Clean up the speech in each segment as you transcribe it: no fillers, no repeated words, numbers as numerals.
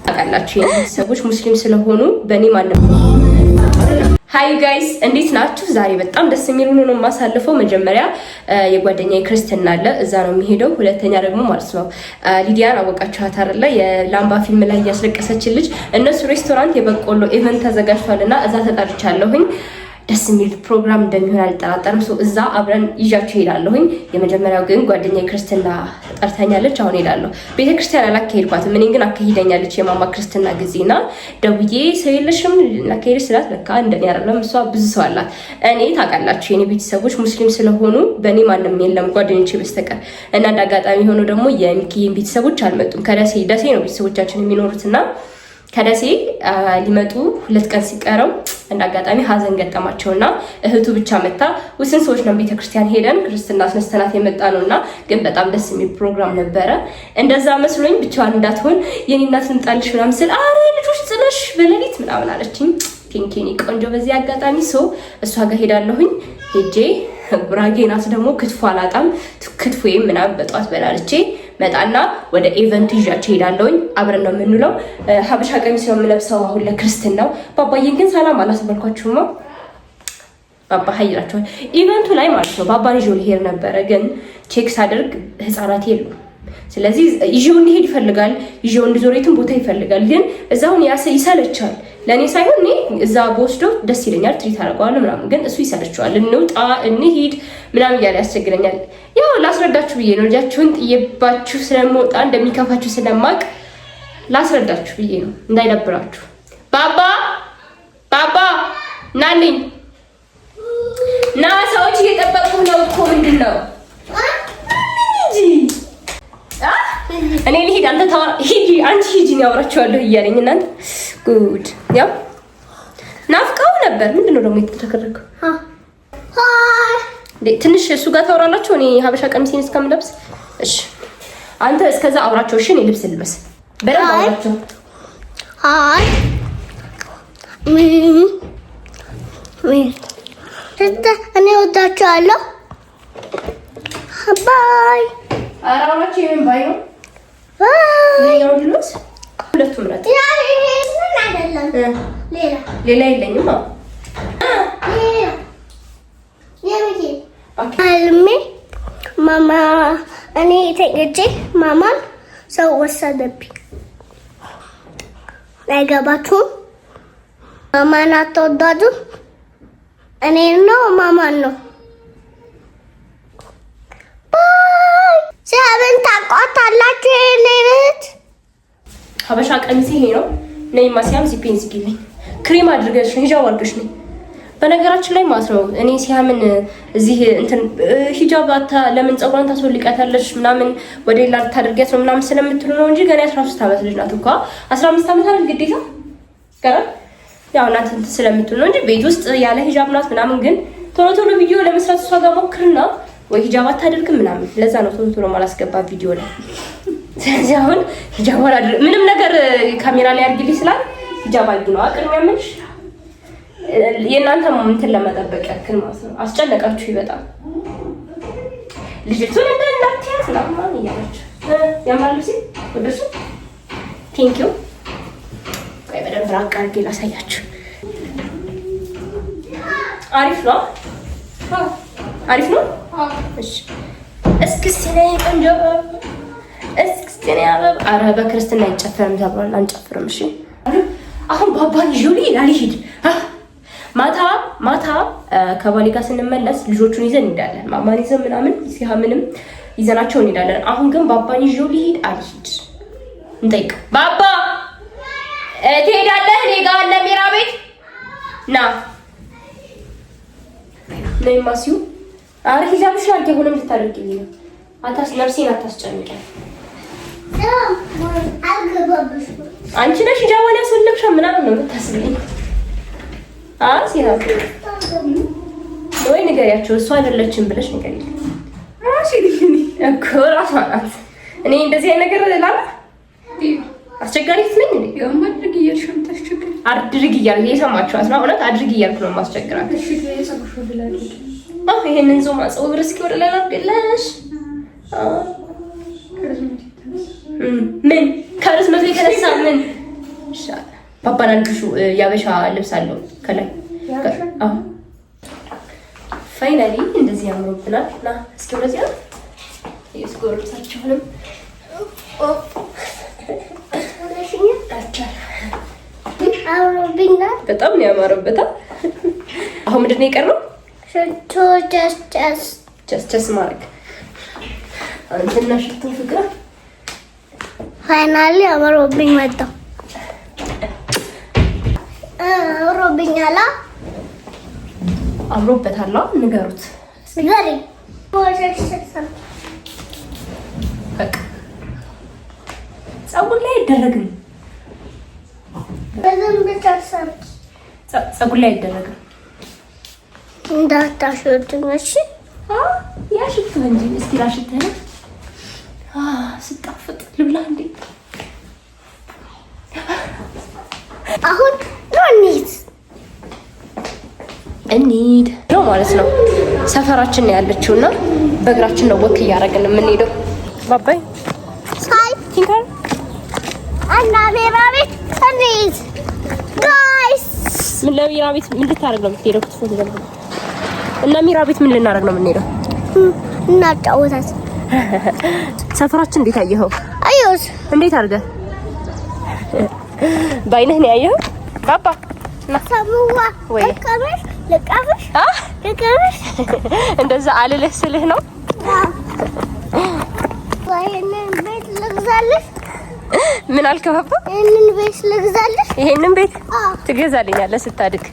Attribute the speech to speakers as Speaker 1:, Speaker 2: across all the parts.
Speaker 1: ታውቃላችሁ ሰዎች ሙስሊም ስለሆኑ በእኔ ማንም። Hi guys፣ እንዴት ናችሁ? ዛሬ በጣም ደስ የሚል ሆኖ ነው የማሳልፈው። መጀመሪያ የጓደኛዬ ክርስትና አለ፣ እዛ ነው የሚሄደው። ሁለተኛ ደግሞ ማለት ነው ሊዲያን አወቃችኋት አይደለ? የላምባ ፊልም ላይ እያስለቀሰችን ልጅ፣ እነሱ ሬስቶራንት የበቆሎ event ተዘጋጅቷል እና እዛ ተጠርቻለሁኝ። ደስ የሚል ፕሮግራም እንደሚሆን አልጠራጠርም። እዛ አብረን ይዣችሁ ሄዳለሁኝ። የመጀመሪያው ግን ጓደኛ ክርስትና ጠርታኛለች። አሁን ሄዳለሁ። ቤተክርስቲያን አላካሄድኳትም። እኔ ግን አካሂደኛለች የማማ ክርስትና ጊዜና ደውዬ ሰው የለሽም ላካሄድሽ ስላት ለካ እንደኔ አይደለም፣ እሷ ብዙ ሰው አላት። እኔ ታውቃላችሁ የኔ ቤተሰቦች ሙስሊም ስለሆኑ በእኔ ማንም የለም ጓደኞቼ በስተቀር። እና እንደ አጋጣሚ ሆኖ ደግሞ የሚኪን ቤተሰቦች አልመጡም። ከደሴ፣ ደሴ ነው ቤተሰቦቻችን የሚኖሩት፣ እና ከደሴ ሊመጡ 2 ቀን ሲቀረው እንደ አጋጣሚ ሀዘን ገጠማቸውና እህቱ ብቻ መታ ውስን ሰዎች ነው ቤተክርስቲያን ሄደን ክርስትና አስነስተናት የመጣ ነው። እና ግን በጣም ደስ የሚል ፕሮግራም ነበረ። እንደዛ መስሎኝ ብቻዋን እንዳትሆን የኔ እናት ልምጣልሽ ምናምን ስል አረ ልጆች ጥለሽ በሌሊት ምናምን አለችኝ። Thank you የኔ ቆንጆ። በዚህ አጋጣሚ so እሷ ጋር ሄዳለሁኝ። ሄጄ ጉራጌ ናት ደግሞ ክትፎ አላጣም። ክትፎ ምናምን በጠዋት በላልቼ መጣና ወደ event ኡ ይዣቸው ሄዳለሁኝ። አብረን ነው የምንውለው። ሀበሻ ቀሚስ ነው የምለብሰው አሁን ለክርስትናው። ባባዬን ግን ሰላም አላስበልኳችሁማ። ባባ hi ይላቸዋል። Event ኡ ላይ ማለት ነው ባባን ይዤው ልሄድ ነበረ፣ ግን check ሳደርግ ህፃናት የሉም። ስለዚህ ይዤው እንዲሄድ ይፈልጋል፣ ይዤው እንዲዞር የትም ቦታ ይፈልጋል። ግን እዛውን ይሰለቻል። ለእኔ ሳይሆን እኔ እዛ በወስደው ደስ ይለኛል፣ treat አደርገዋለሁ ምናምን። ግን እሱ ይሰለቸዋል። እንውጣ እንሂድ ምናምን እያለ ያስቸግረኛል። ያው ላስረዳችሁ ብዬ ነው። ልጃችሁን ጥዬባችሁ ስለምወጣ እንደሚከፋችሁ ስለማቅ ላስረዳችሁ ብዬ ነው፣ እንዳይደብራችሁ። ባባ፣ ባባ፣ ናልኝ፣ ና፣ ሰዎች እየጠበቁ ነው እኮ። ምንድን ነው እንጂ እኔ ልሂድ፣ አንተ ሂጂ፣ አንቺ ሂጂ፣ እኔ አወራቸዋለሁ እያለኝ። እናንተ ጉድ፣ ያው ናፍቀው ነበር። ምንድን ነው ደግሞ የተተከረከው? ትንሽ እሱ ጋር ታወራላችሁ። እኔ ሀበሻ ቀሚሴን እስከምለብስ። እሺ፣ አንተ እስከዛ አውራቸው። እሺ፣ እኔ ልብስ ልበስ። በደንብ አውራቸው።
Speaker 2: Hi፣ እኔ ወዳቸዋለሁ። Bye።
Speaker 1: ኧረ አውራቸው። የምን bye ነው? ልበስ። ሁለቱም ምረጥ። ሌላ የለኝም።
Speaker 2: አልሜ ማማ እኔ ተኝቼ ማማን ሰው ወሰደብኝ። አይገባችሁም? ማማን አትወዳጁም? እኔ ነው ማማን ነው። Bye። ሲያብን ታውቋታላችሁ? የኔ እህት።
Speaker 1: ሀበሻ ቀሚሴ ይሄ ነው። ነይ ማሲያም ዚፔን ዝጊልኝ። ክሪም አድርገሽ ነው፣ ሂጃብ አድርገሽ ነው። በነገራችን ላይ ማለት ነው እኔ ሲያምን እዚህ እንትን ሂጃብ አታ ለምን ፀጉሯን ታስወልቂያታለሽ ምናምን ወደ ሌላ ልታደርጊያት ነው ምናምን ስለምትሉ ነው እንጂ ገና የ13 ዓመት ልጅ ናት እኮ። 15 ዓመት አይደል ግዴታ ገና። ያው እናንተ እንትን ስለምትሉ ነው እንጂ ቤት ውስጥ ያለ ሂጃብ ናት ምናምን። ግን ቶሎ ቶሎ ቪዲዮ ለመስራት እሷ ጋር ሞክርና ወይ ሂጃብ አታደርግም ምናምን። ለዛ ነው ቶሎ ቶሎ ማላስገባ ቪዲዮ ላይ። ስለዚህ አሁን ሂጃብ አላደርግም ምንም ነገር ካሜራ ላይ አድርጊልኝ ስላል ሂጃብ አድርጊ ነው ቅድሚያ የምልሽ፣ የእናንተ እንትን ለመጠበቅ ያክል ማለት ነው። አስጨነቃችሁ በጣም፣ ልጅቱን እንደ እንዳትያት ምናምን እያላችሁ። ያማሉ ሲ ወደሱ። Thank you። ቆይ በደንብ ራቅ አድርጌ ላሳያችሁ። አሪፍ ነው፣ አሪፍ ነው። እሺ፣ እስክስቲ ነይ ቆንጆ፣ እስክስቲ ነይ አበባ። ኧረ በክርስትና አይጨፈርም ተብሏል። አንጨፍርም። እሺ፣ አሁን ባባን ይዤው ልሂድ አልሂድ? ማታ ማታ ከባሌ ጋር ስንመለስ ልጆቹን ይዘን እንሄዳለን። ማማን ይዘን ምናምን ሲሃምንም ይዘናቸው እንሄዳለን። አሁን ግን ባባን ይዤው ልሂድ አልሂድ እንጠይቅ። ባባ፣ ትሄዳለህ? እኔ ጋር አለ ሜራ ቤት፣ ና ነይ ማሲዩ። ኧረ ሂጃብሽን አድርጊ። አሁንም ልታደርጊልኝ ነው። አታስ ነፍሴን አታስጨንቂያት። አንቺ ነሽ ሂጃቧን ያስወለቅሻ ምናምን ነው የምታስብልኝ። ሲና ወይ ንገሪያቸው፣ እሷ አይደለችም ብለሽ ንገሪልኝ እኮ፣ እራሷ ናት። እኔ እንደዚህ አይነት ነገር ላላ አስቸጋሪ ነኝ እንዴ? አድርግ እያልኩ እየሰማችኋት ነው። እውነት አድርግ እያልኩ ነው የማስቸግራት። ይሄንን ዞማ ፀጉር እስኪ ወደ ላይ ላድርግልሽ። ምን ከርዝመቱ የተነሳ ምን ፓፓን አልብሹ። ያበሻ ልብስ አለው ከላይ። አዎ finally እንደዚህ ያምሮብናል። ና እስኪ ወደዚህ ነው የስጎርሳችሁንም በጣም ነው ያማረበታ። አሁን ምንድን ነው የቀረው?
Speaker 2: ሽቶ ቸስቸስ
Speaker 1: ቸስቸስ ማድረግ አንተና ሽቶ ፍቅር
Speaker 2: finally አምሮብኝ መጣ። አምሮብኛል።
Speaker 1: አምሮበታል። ንገሩት። በቃ ፀጉር ላይ አይደረግም። ፀጉር ላይ አይደረግም።
Speaker 2: እንዳታሽትኝ እሺ።
Speaker 1: ያ ሽትህ እንጂ እስኪ ላሽትህ ነው። ስጣፍጥ ልብላ እንዴ።
Speaker 2: አሁን እንሂድ
Speaker 1: እንሂድ ነው ማለት ነው። ሰፈራችን ነው ያለችው እና በእግራችን ነው walk እያደረግን የምንሄደው። ባባይ
Speaker 2: ሳይ እና ሜራ ቤት እንሂድ guys።
Speaker 1: ምን ለሜራ ቤት ምን ልታደርግ ነው የምትሄደው? ክትፎ ልበላ እና ሜራ ቤት ምን ልናደርግ ነው የምንሄደው?
Speaker 2: እናጫወታት።
Speaker 1: ሰፈራችን እንዴት አየኸው?
Speaker 2: አየሁት።
Speaker 1: እንዴት አድርገህ በአይንህ ነው ያየኸው? ባባ
Speaker 2: ሰሙዋ
Speaker 1: ወይ
Speaker 2: ልቀምሽ ልቀምሽ ልቀምሽ
Speaker 1: እንደዛ አልልህ ስልህ ነው።
Speaker 2: ይሄንን ቤት ልግዛልሽ።
Speaker 1: ምን አልክ ባባ?
Speaker 2: ይሄንን ቤት ልግዛልሽ።
Speaker 1: ይሄንን ቤት ትገዛልኛለህ ስታድግ።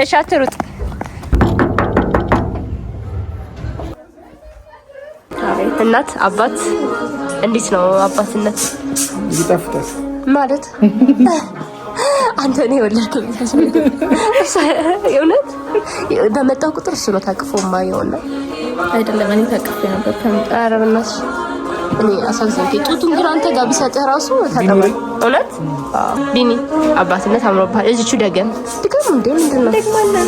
Speaker 1: እሺ አትሩጥ። እናት አባት እንዴት ነው አባትነት?
Speaker 3: ይጣፍጣል
Speaker 1: ማለት አንተ ነው የወለድከኝ። የእውነት በመጣው ቁጥር እሱ ነው ታቅፎ የማየው ነው።
Speaker 4: አይደለም እኔ ታቅፌ ነበር።
Speaker 1: ኧረ በእናትሽ እኔ አሳዘንከኝ። ጡቱን ግን አንተ ጋር ቢሰጥህ ራሱ ታጠባል። እውነት ቢኒ አባትነት አምሮብሃል። እዚቹ ደገም ድገሙ እንዴ ምንድን ነው?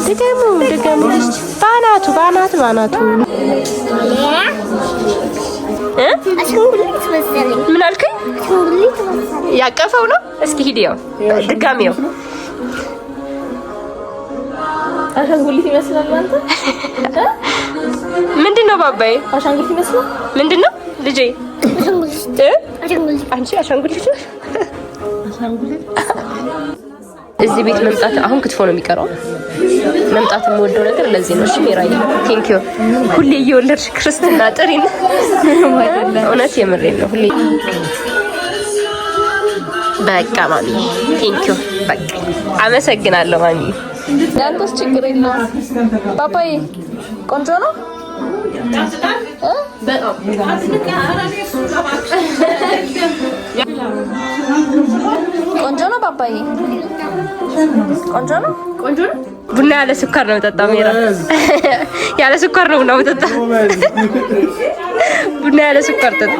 Speaker 1: ድገሙ ድገሙ። ባናቱ ባናቱ ባናቱ
Speaker 2: አሻንጉሊት መሰለኝ።
Speaker 1: ምን አልከኝ?
Speaker 2: አሻንጉሊት መሰለኝ።
Speaker 1: ያቀፈው ነው። እስኪ ሂድ፣ ያው ድጋሚው
Speaker 4: አሻንጉሊት ይመስላል። አንተ
Speaker 1: ምንድን ነው ባባዬ?
Speaker 4: አሻንጉሊት ይመስላል።
Speaker 1: ምንድን ነው ልጄ?
Speaker 2: አሻንጉሊት አሻንጉሊት።
Speaker 1: አንቺ አሻንጉሊት ነሽ?
Speaker 4: አሻንጉሊት
Speaker 1: እዚህ ቤት መምጣት አሁን ክትፎ ነው የሚቀረው። መምጣት የምወደው ነገር ለዚህ ነው። እሺ ሜራዬ thank you። ሁሌ እየወለድሽ ክርስትና ጥሪን። እውነት የምሬን ነው። ሁሌ በቃ ማሚ thank you። በቃ አመሰግናለሁ ማሚ።
Speaker 4: ያንተስ ችግር የለውም ባባዬ፣ ቆንጆ ነው። ቆንጆ ነው ባባዬ፣ ቆንጆ ነው።
Speaker 1: ቆንጆ ነው። ቡና ያለ ስኳር ነው የምጠጣው። ሜራ ያለ ስኳር ነው ቡና የምጠጣው። ቡና ያለ ስኳር ጠጣ።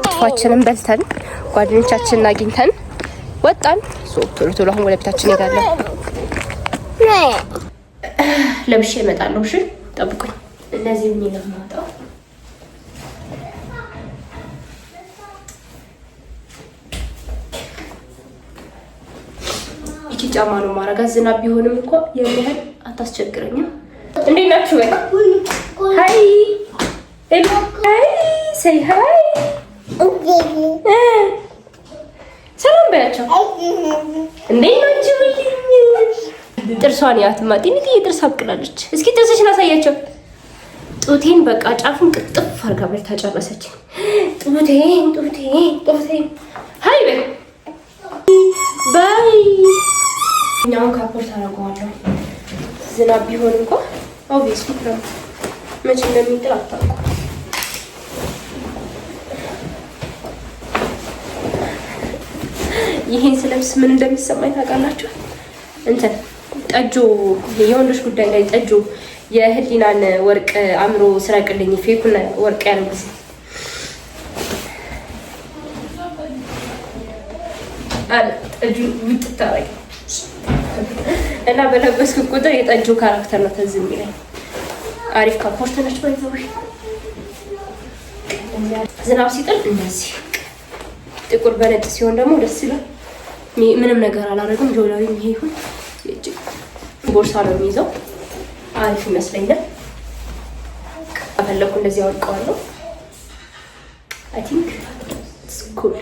Speaker 1: ክትፏችንን በልተን ጓደኞቻችንን አግኝተን ወጣን። ቶሎ ቶሎ አሁን ወደ ቤታችን እንሄዳለን። ለብሼ እመጣለሁ። እሺ ጠብቁኝ። እነዚህ ምን ነው የማወጣው? ይቺ ጫማ ነው ማረጋት። ዝናብ ቢሆንም እንኳ ያን ያህል አታስቸግረኝም። እንዴት ናችሁ? ወይ hi hi say hi ሰላም በያቸው። እንዴት ናችሁ? ጥርሷን ያትማ ጢኒትዬ ጥርስ አብቅላለች። እስኪ ጥርስሽን አሳያቸው። ጡቴን በቃ ጫፉን ቅጥፍ አድርጋ በልታ ጨረሰች። ጡቴን ጡቴን ጡቴን hi በይ bye። እኛውን ካፖርት አደርገዋለሁ። ዝናብ ቢሆን እንኳ obviously ክረምት መቼ እንደሚጥል አታውቁም። ይሄን ስለብስ ምን እንደሚሰማኝ ታውቃላችሁ? እንትን ጠጆ የወንዶች ጉዳይ ላይ ጠጆ የህሊናን ወርቅ አእምሮ ስረቅልኝ fake ኡን ወርቅ ያለው ጊዜ አለ ጠጁ ውጥት አደረገ እና በለበስኩ ቁጥር የጠጆ character ነው ትዝ የሚለኝ። አሪፍ comfort ነች። By the way ዝናብ ሲጥል እንደዚህ ጥቁር በነጭ ሲሆን ደግሞ ደስ ይላል። ምንም ነገር አላደረግም። Jewelry ይሄ ይሁን ቦርሳ ነው የሚይዘው። አሪፍ ይመስለኛል። ከፈለኩ እንደዚህ አወልቀዋለሁ። I think it's cool.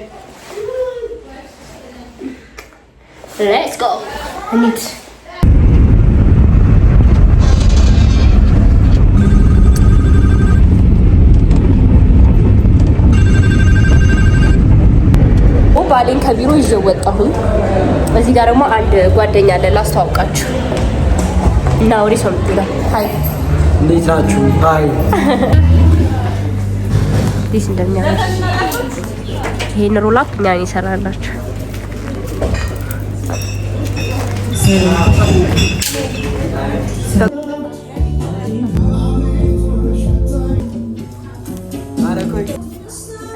Speaker 1: Let's go. እንሂድ። ባሌን ከቢሮ ይዘው ወጣሁኝ። እዚህ ጋር ደግሞ አንድ ጓደኛ አለ ላስተዋውቃችሁ እና ወሬ ሰው የምትለው። Hi.
Speaker 3: እንዴት ናችሁ? Hi.
Speaker 1: እንዴት እንደሚያምር! ይሄን roll up እኛን ይሰራላችሁ።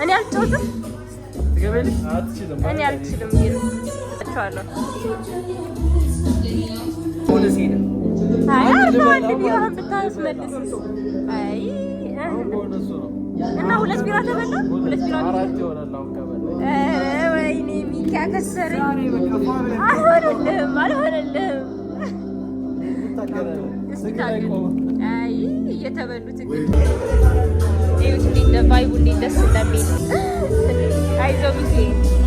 Speaker 1: እኔ አልጫወትም። እኔ አልችልም። እቸዋለሁ። አይ አርፈዋል። ቢራህን ብታስመልስ። አይ እና ሁለት ቢራ ተበላ። ሁለት ቢራ። ኧረ ወይኔ ሚኪ አከሰረኝ። አልሆነልህም፣ አልሆነልህም። እስኪ ታገል። አይ እየተበሉት ግን እዩት እንዴት vibe ኡ እንዴት ደስ እንደሚል። አይዞህ ሚኪ።